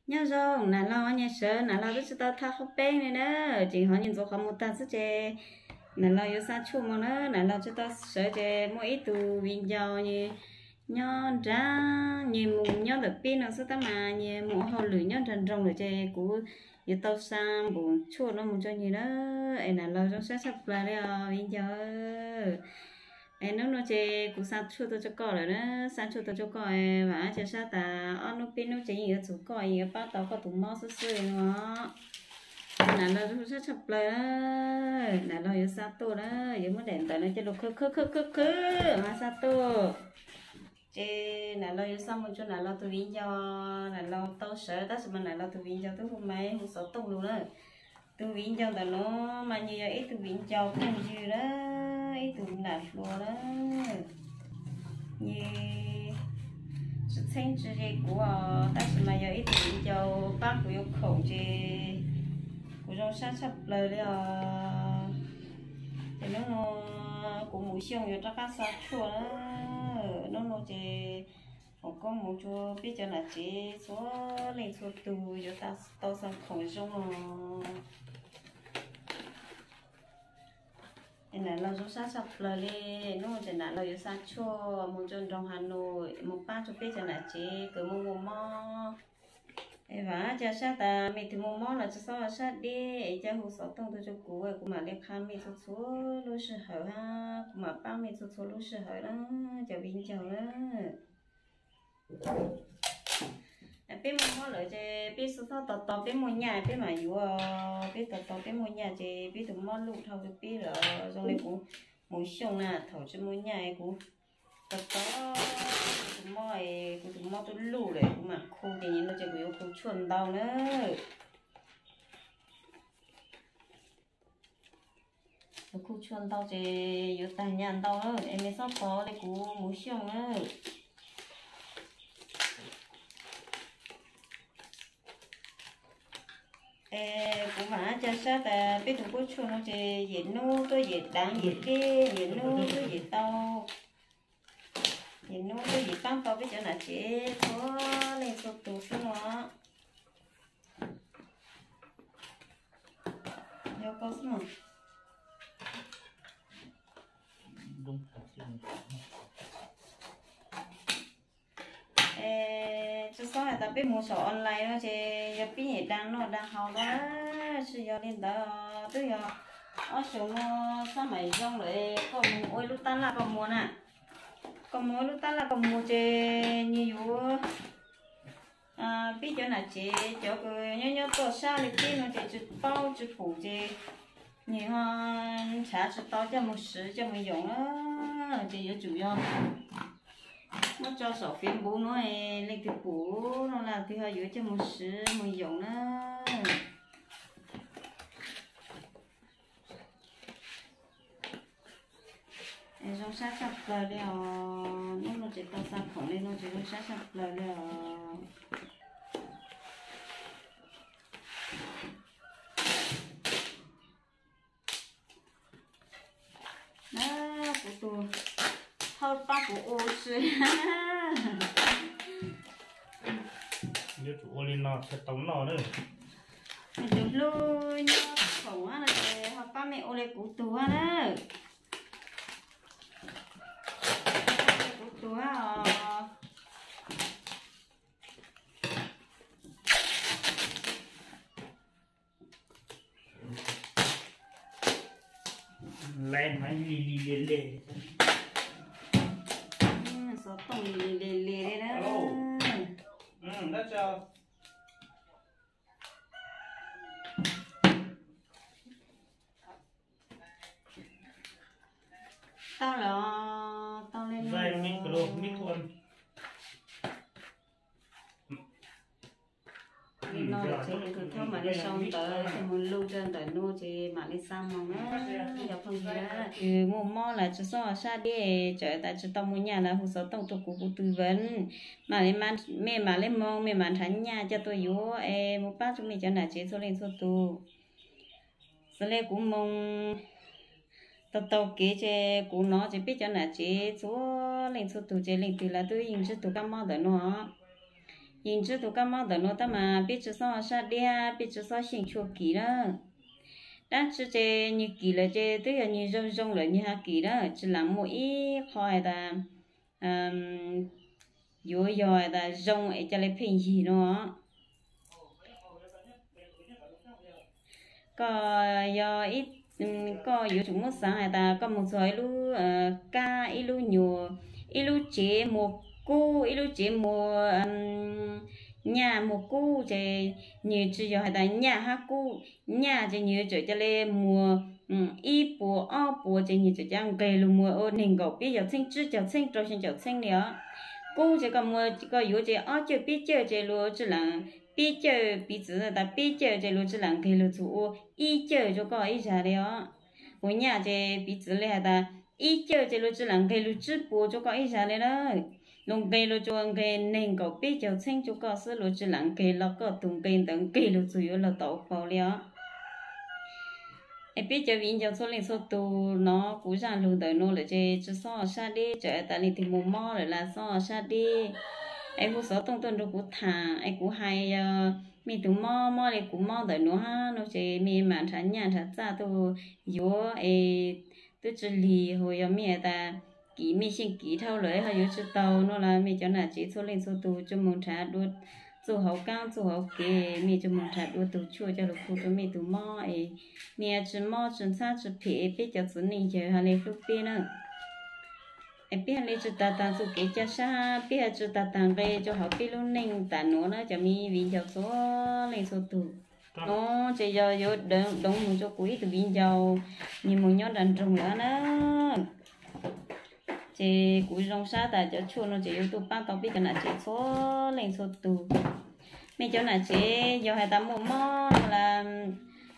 Nyob zoo, nam laug nyias sawv, nam laug twb tsis tau tha qhov peeb li na, tseem hov nyias ntxuav qhov muag tag xwb ces nam laug yuav xa tshuaj mus na. Nam laug tsis tau sawv ces muaj ib tug viv ncaus nyias nyob nrad, nyias mus nyob ntawm peb no xwb tab mas nyias mus ua hauj lwm nyob nrad nroog lawm ces kuv yuav tau xa npaum tshuaj no mus rau nyias na. Es nam laug zoo sab tshaj plaws li os viv ncaus. Es hnub no ces kuv xa tshuaj tuaj rau koj lawm na, xa tshuaj tuaj rau koj, vam cia sab tas ob hnub peb hnub ces yeej yuav txog koj, yeej yuav pab tau koj tus mob xwb xwb li no. Nam laug zoo sab tshaj plaws na, nam laug yuav xa tuaj na, yuav muab daim ntawv no coj los khwb khwb khwb khwb khwb mas xa tuaj. Ces nam laug yuav xa mus rau nam laug tus viv ncaus, nam laug tau sawv tab sis mas nam laug tus viv ncaus twb hu maiv hu xov tooj lus na. Tus viv ncaus ntawm no mas nws yog ib tug viv ncaus phooj ywg na, ib tug nam hluas na. Nws tsis txheeb tsis ze kuv os, tab sis mas yog ib tug viv ncaus pab kuv yuav khoom ces kuv zoo sab tshaj plaws li os. Ces hnub no kuv mus xyooj yuav rov qab xa tshuaj na. Hnub no ces foom koob mus rau peb cov nam tsev txhua leej txhua tus yuav tau xa khoom zoo no. Es nam laug zoo sab tshaj plaws li, hnub no ces nam laug yuav xa tshuaj mus rau nroog Has Nus mus pab rau peb cov nam tsev kws muaj muaj mob. Es vam cia sab tas mej twg muaj mob los tsis txhob sab deb es coj hu xov tooj tuaj rau kuv, kuv mam li qha mej txhua txhua lub sij hawm hab kuv mam pab mej txhua txhua lub sij hawm na cov viv ncaus na. Peb muaj mob lawm ces peb txhob tos tos peb muaj nyaj peb mam yuav, peb tos tos peb muaj nyaj ces peb tus mob luj dhau rau peb lawm. Zoo li kuv mus xyooj na thaum tsis muaj nyaj kuv tos tos kuv tus mob, kuv tus mob twb luj lawm kuv mam khu ces nim no ces kuv yuav khu tshuaj ntau na. Kuv khu tshuaj ntau ces yuav tag nyaj ntau lawm es mej txhob tos li kuv mus xyooj na. Es kuv vam cia sab tas peb tus kuab tshuaj no ces yim nub tuaj yim daav yim deb, yim nub tuaj yim tau, yim nub tuaj yim paab tau peb cov nam tsev txhua leej txhua tus xwb no. Yog koj xwb mas. Es tsis xob has tas peb mus saum online no ces yog pib nyem daag noj daag haus na, tsis yog li ntawd, twb yog ob saum no xab maim zoo lawm koj mus ua ib lub tab laj koj muag na, koj mus ua ib lub tab laj koj muag ces nws yuav pib cov nam tsev cov kws nyob nyob toj sab li peb no ces tsis paub tsis pum ces nws ho nrhav tsis tau coj mus siv coj mus yoom na, ces yuav tsum yog muab tso saum Facebook no, leej twg pum no leej twg ho yuav coj mus siv mus yoom na. Zoo sab tshaj plaws li os, hnub no ces tau xa khoom li no ces zoo sab tshaj plaws li os. Na, kuv tus hawb pab kuv ua si. Yuav tsum ua li no thiaj tau noj na. Nws tus hlub nyob khoom no ces ho pab mej ua li kuv tug na. Kuv tug os. Laiv mas li li le le. Xov tooj li li le le li na. Tau lawm, tau li no. Li no ces tus thawj mam li sau ntawv ces mus lug rau ntawm no ces mam li xa moog na. Yog phooj ywg kws muaj mob los tsis txhob sab deb, txawm tas tsis tau muaj nyaj los hu xov tooj rau kuv, kuv tus vem, mam li, mej mam li moog, mej mam nrhav nyaj coj tuaj yuav es mus pab rau mej cov nam tsev txhua leej txhua tus. Xws li kuv moog tau taug kev ces kuv nov ces peb cov nam tsev txhua leej txhua tug ces leej twg los twb yeej ntsib tus kab mob ntawm no. Yim ntsib tus kab mob ntawm nuav tab mas peb tsi xob sab diab, peb tsi xob xyeej tshuaj kim na. Dab tsi ces nwg kim lawm ces twb yog nwg zoo zoo lawm nwg ha kim na, tsi laam muaj ib qho has tas yuav yog has tas zoo es ca le pheej yig nuav. Koj yog, koj yuav tsum muab xaav has tas koj moog txug ib lub kab, ib lub nyuas, ib lub tsev muag kub, ib lub tsev muag nyaj muag kub ces nwg tsi yog has tas nyaj hab kub. Nyaj ces nwg yuav tsum ca le muag ib puas ob puas ces nwg txawm ca nqeg lug muag ua neeg nkaum peb caug txheeb, tsib caug txheeb, rau xyaa caum txheeb li os. Kub ces koj muag koj yuav ces ob cawj peb cawj ces luag tsi laam, peb cawj piv txwv tas peb cawj ces luag tsi laam nqeg lug txug ua ib cawj rua koj ib zag li os. Ua nyaj ces piv txwv le has tas ib cawj ces luag tsi laam nqeg lug tsib puas rua koj ib zag li na. Luag nqeg luag tsuas nqeg neeg nkaum peb caug txheeb rua koj xwb, luag tsi laam nqeg los koj tug nqe ntawd nqeg lug txug yuav lug tau paug li os. Es peb cov viv ncaus txhua leej txhua tug nov kuv zaaj lug ntawm nuav lawm ces tsi xob sab deb, txawm tas leej twg moog mob lawm los xob sab deb. Es hu xov tooj tuaj nrug kuv tham es kuv hais yog mej tug mob mob le kuv mob ntawm nuav hab no ces mej mam nrhav nyaj nrhav txaj tuaj yuav es twb tsi lig hos yog mej has tas kim mej xyeej kim dhau lawm ho yuav tsi tau no los mej cov nam tsev txhua leej txhua tug tsuas moog nrhav dua txuj hauv kaab txuj hauv kev, mej tsuas moog nrhav dua tug tshuaj coj lug khu rua mej tug mob es mej tsi mob tsi ntxhab tsi phem, peb cov txiv neej yawg hab le hlub peb na. Es peb hab le tsi tag taag txuj kev caj sab, peb hab tsi tag taag nqe rua hauv peb lub neej tas nuav na cov me viv ncaus txhua leej txhua tug. No ces yog yuav doov moog rua kuv ib tug viv ncaus, nwg moog nyob nram nroog lawm na. Ces kuv zoo sab tas cov tshuaj no ces yuav tuaj paab tau peb cov nam tsev txhua leej txhua tug. Mej cov nam tsev yog has tas muaj mob no las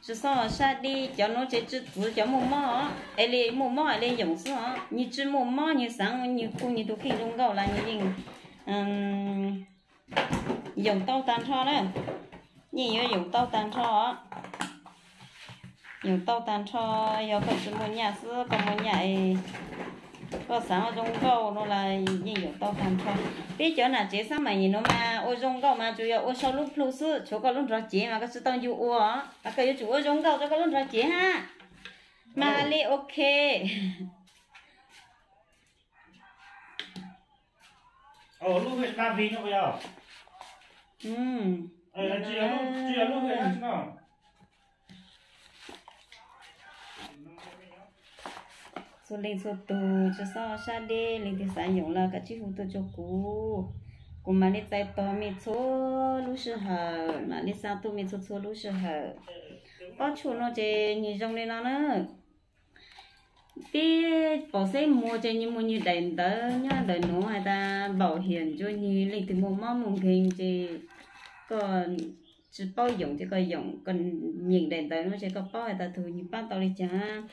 tsi xob sab deb, cov nuav ces tsi txwv cov muaj mob, es le muaj mob es le yoom xwb os. Nwg tsi muaj mob nwg xaav nwg kuj nwg tug kheej zoo nkauj las nwg yeej yoom tau taag nrho na. Yeej yuav yoom tau taag nrho. Yoom tau taag nrho, yog koj tsi muaj nyaj xwb, koj muaj nyaj es koj xaav ua zoo nkauj no las yeej yoom tau taag nrho. Peb cov nam tsev xab maim nyem nuav mas ua zoo nkauj mas tsuas yog ua sau lub plhu xwb, tshuav koj lub nrog cev mas koj tsi tau ncu ua, mas koj yuav tsum ua zoo nkauj rua koj lub nrog cev hab mas le ok. Txhua leej txhua tug tsi xob sab deb, leej twg xaav yoom los kav tsij hu tuaj rua kuv. Kuv mam le txais tos mej txhua lub sij hawm, mam le xa tuaj mej txhua txhua lub sij hawm. Pob tshuaj no ces nwg zoo le no na. Peb pom xeeb muag ces nwg muag nwg daim ntawv nyob ntawm nuav has tas npaum hiam ntsua nwg, leej twg muaj mob muaj nkeeg ces koj tsi paub yoom ces koj yoom, koj nyeem daim ntawv no ces koj paub has tas tug nwg paab tau le caag.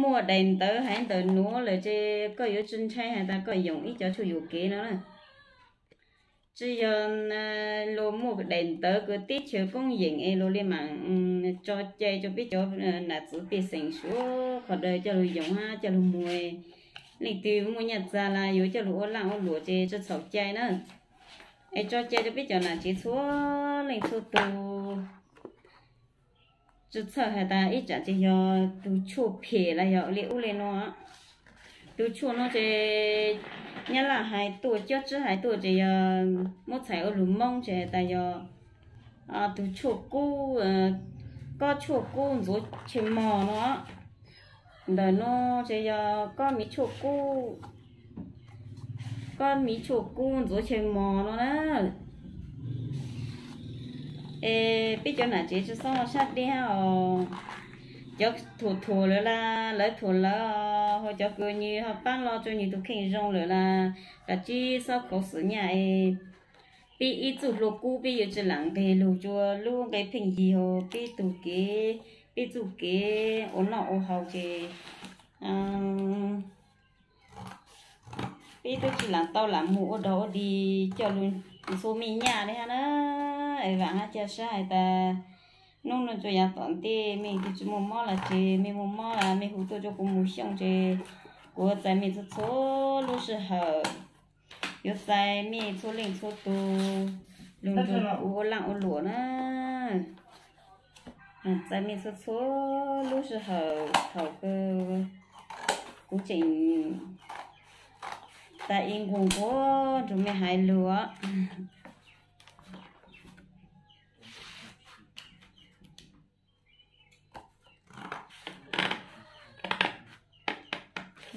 Muaj daim ntawv haiv ntawm nuav lawm ces koj yuav tsi ntshai has tas koj yoom ib cov tshuaj yuam kev no na. Tsi yog luag muaj daim ntawv kws teb chaws koob yeem es luag le maam tso cai rua peb cov nam txwv pej xeem suav qhov daws coj lug yoom hab coj lug muag. Leej twg muaj nyaj txag las yuav coj lug ua laaj ua luam ces tsi txhaum cai na. Es tso cai rua peb cov nam tsev txhua leej txhua tug. Tsi txhawj has tas ib tsam ces yog tug tshuaj phem las yog le ub le no. Tug tshuaj no ces nyab laj hais tuaj, cob tsib hais tuaj ces yog muab txhais ua lug Moob ces has tas yog tug tshuaj kub, kob tshuaj kub ntxuav chaw mog no. Ntawm no ces yog kob miv tshuaj kub, kob miv tshuaj kub ntxuav chaw mog no na. Es peb cov nam tsev tsi xob sab deb hab os. Cov thuam thuam lawm las lawv thuam lawv, ho cov kws nwg ho paab lo rua nwg tug kheej zoo lawm las kav tsij xob khuv xim nyaj es. Peb ib txuj hlua kub peb yuav tsi lam nqeg lug rua lub nqe pheej yig hos peb tug kev, peb txuj kev ua noj ua haus ces peb twb tsi lam tau lam moog ua dog ua dig coj lug txhua me nyaj le hab na. Es vaam hab ca sab has tas nub nua rua yaav tom ntej mej tug tsi muaj mob los ces mej muaj mob los mej hu tuaj rua kuv mus xyooj ces kuv yuav txais mej txhua txhua lub sij hawm, yuav txais mej txhua leej txhua tug. Los nrog kuv ua laj ua luam na. Txais mej txhua txhua lub sij hawm thaum kuv tseem tas i nquag nquag nrog mej hais lus os.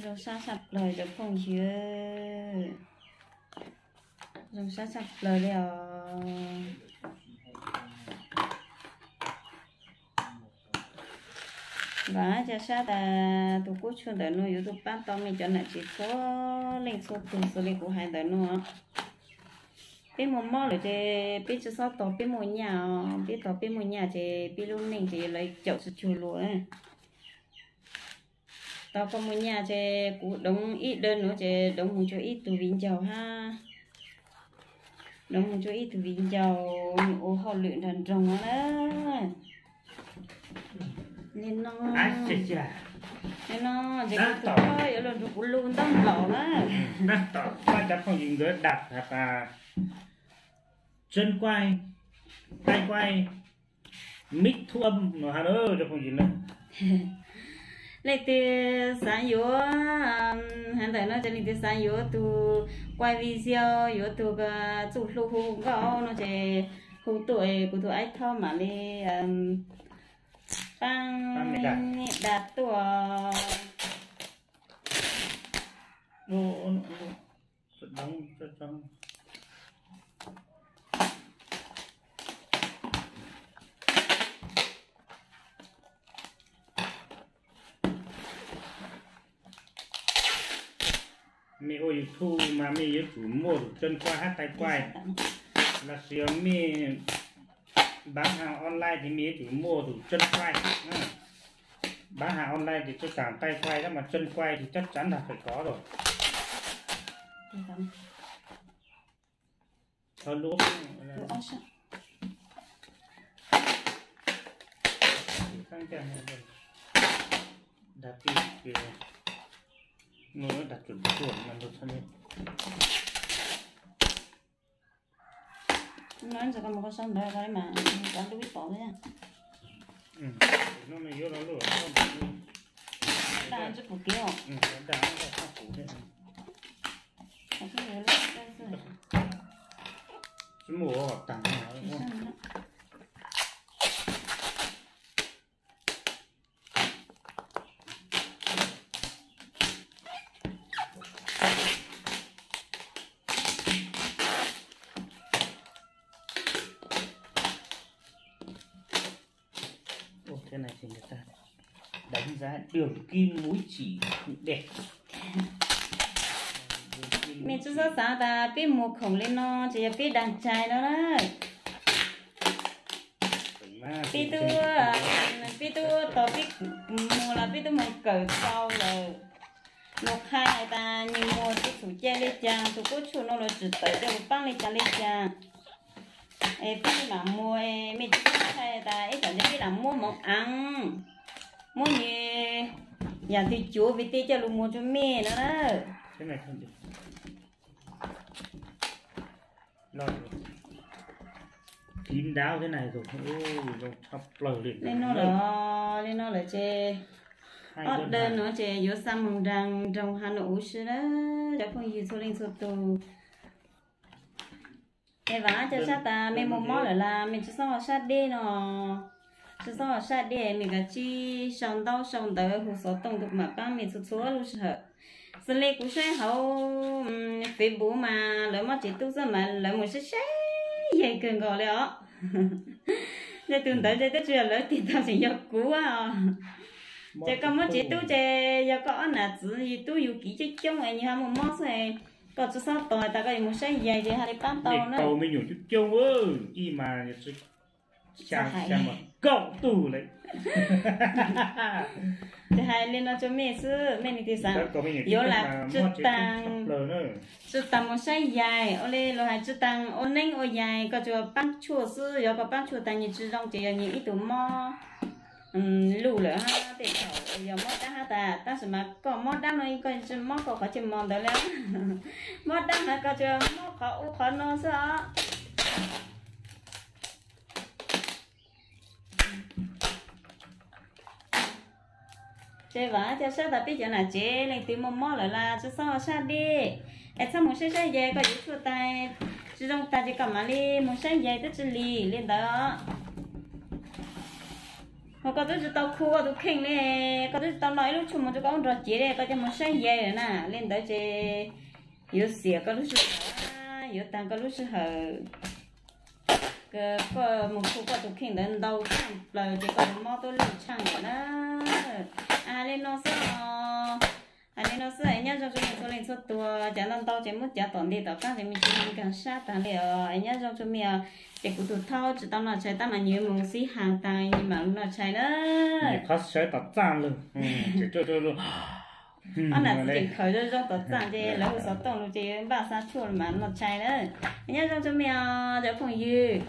Zoo sab tshaj plaws cov phooj ywg, zoo sab tshaj plaws li os. Vam thiab saib tas tus kub tshuaj ntawm no yuav tuaj pab tau mej cov nam tsev txhua leej txhua tug xws li kuv hais ntawm no. Peb muaj mob lawm ces peb tsi xob tos peb muaj nyaj os, peb tos peb muaj nyaj ces peb lub neej ces yuav lawv caum tsi cuag luag. Tos koj muaj nyaj ces kuv doov ib daw nuav ces doov moog tsua ib tug viv ncaus hab. Doov moog tsua ib tug viv ncaus ua hauj lwm nrog nroog na. Li no, li no ces kuv tus koj yuav lug nrug kuv lug ntaub nplaum na. Tab tom pab cov phooj ywg nkawd dam has tas chân quay, tay quay, mix thuam no ha cov phooj ywg na. Leej twg xaav yuav, has ntawm no ces leej twg xaav yuav tug quay video, yuav tug txuj hlub hu nkauj no ces hu tuaj kuv tus aib thaub mam li paab mej dam tuaj. Mej ua YouTube mas mej yuav tsum muaj tus chân quay hab tay quay, lossis yog mej bán hàng online ces mej yuav tsum muaj tus chân quay. Bán hàng online ces tsuas taag tay quay tab mas chân quay ces chắc chắn là phải có rồi. Dag pib, nuav dag tsuam tsuam mas nrug txhaj li. Dag ntawm koj mus koj sau ntawd mas cov lub ib pom xwb. Dag ntawm koj mus koj sau ntawd. Tsis muaj tag. Ua, cái này thì người ta đánh giá đường kim mũi chỉ đẹp. Mej tsi xob xaav tas peb muag khoom li no ces yog peb dag ntshai no na. Peb tub, peb tub tos peb muag los peb tub moog kawm tau lawm. Luag qha has tas nwg muag tub txhum ca le caag, tus kub tshuaj nuav luag tsim tawm coj lug paab le caag le caag. Es peb mam muag, mej tsi txhob ntshai tas ib tsam ntawd peb lam muab moov aav, muab nwg yaam twg cuav vim tej coj lug muag rua mej no na. Li no los, li no lawm ces ob daw no ces yuav xa moog nraag nroog Has Nois huv si na, cov phooj ywg txhua leej txhua tug. Es vaam ca sab tas mej muaj mob lawm las mej tsi xob ho sab deb no, tsi xob ho sab deb, mej kav tsij sau ntaub sau ntawv hu xov tooj tuaj kuv mam paab mej txhua txhua lub sij hawm. Xws le kuv saib hauv Facebook mas lawv mob tsev tub xwb mas lawv mus saib saib yaig kawg nkaus li os. Tej tug ntawd ces twb tsi yog lawv tig tau, tseem yog kuv os. Ces koj mob tsev tub ces yog koj ob nam txwv yug tub yug kiv coob coob es nwg ho muaj mob xwb, koj tsi xob tos tas koj yuav mus saib yaig ces ha li paab tau na. Me nyuam coob coob, ib mas xya mas kaum tug lawm. Ces hais li no rua mej xwb, mej leej twg xaav yuav lam tsi taag, tsi taag mus saib yaig, ua le luag hais tsi taag ua neeb ua yaig, koj tsuas paab tshuaj xwb, yog koj paab tshuaj tas nwg tsi zoo ces yog nwg ib tug mob luj lawm hab, tej thaum yog mob dab hab tas, tab sis mas koj mob dab no koj tsi mob koj qhov chaw mos ntawd le. Mob dab mas koj tsuas mob qhov u qhov no xwb os. Ces vam cov sab tas peb cov nam tsev leej twg muaj mob lawm las tsi xob sab dej, es txhob mus saib saib yais, koj yuav tshuaj tag tsi zoo tag ces koj mam li mus saib yais twb tsi lim li ntawd. Ho koj twb tsi tau khu koj tus kheej li, koj twb tsi tau noj ib lub tshuaj mus rau koj ub nrog cev li, koj coj mus saib yais lawm na, li ntawd ces yuav xiam koj lub sij hawm, yuav tag koj lub sij hawm. Koj mus khu koj tus kheej ntawd ntau tshaj plaws ces koj mob tuaj lwj tshaaj lawm na. Hais li no xwb os, hais li no xwb es nyob zoo txhua leej txhua tus, cav ntau ntau ces muab cav tom nte tom qaab ces me ntsis nkaag sab taag li os, es nyob zoo txhua me os. Ces kuv tus thaub tsi tau noj tshais tab mas nws mus xib haas taag nws mam noj tshais na. Qhov sawv tom txaaj lug, ob nam txiv tseem khaws zoo zoo tom txaaj ces lawv hu xov tooj lug ces npaj xa tshuaj mas noj tshais na. Es nyob zoo txhua me os cov phooj ywg.